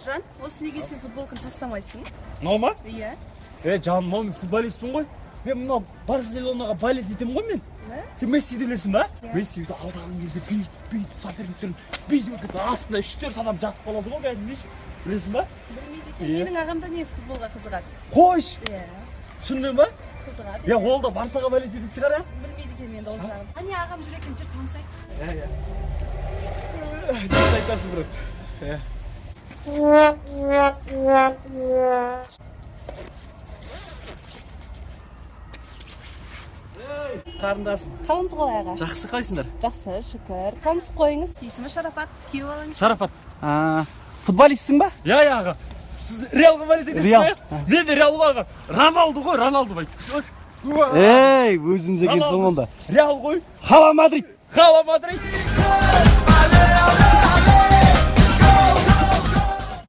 Жан, осы неге сен футболканы тастамайсың? Мынау ма? Иә. Е, жаным ау, мен футболистпін ғой. Мен мынау Барселонаға болеть етемін ғой мен. Не? Сен Мессиді білесің ба? Иә. Месси бүйтіп алдаған кезде бүйтіп бүйтіп соперниктерін бүйтіп өтіп, астында үш төрт адам жатып қалады ғой кәдімгідей ше. Білесің ба? Білмейді екен. Иә. Менің ағам да негізі футболға қызығады. Қойшы. Иә. Шынымен ба? Қызығады. Иә, ол да Барсаға болеть ететін шығар, иә? Білмейді екен енді ол жағын. Әне, ағам жүр екен, жүр, танысайық. Иә, иә. Дұрыс айтасың, брат. Иә. Қарындасым. Қалыңыз қалай, аға? Жақсы, қалайсыңдар? Жақсы, шүкір. Танысып қойыңыз. Есімі Шарапат, күйеу балаңыз. Шарапат. Футболистсің ба? Иә, иә, аға. Сіз Реалға болеть етесіз Реал. ба? Иә? Мен де Реал ғой, аға. Роналду ғой, Роналду. Ей, өзіміз екенсің онда. Реал ғой. Хала Мадрид. Хала Мадрид.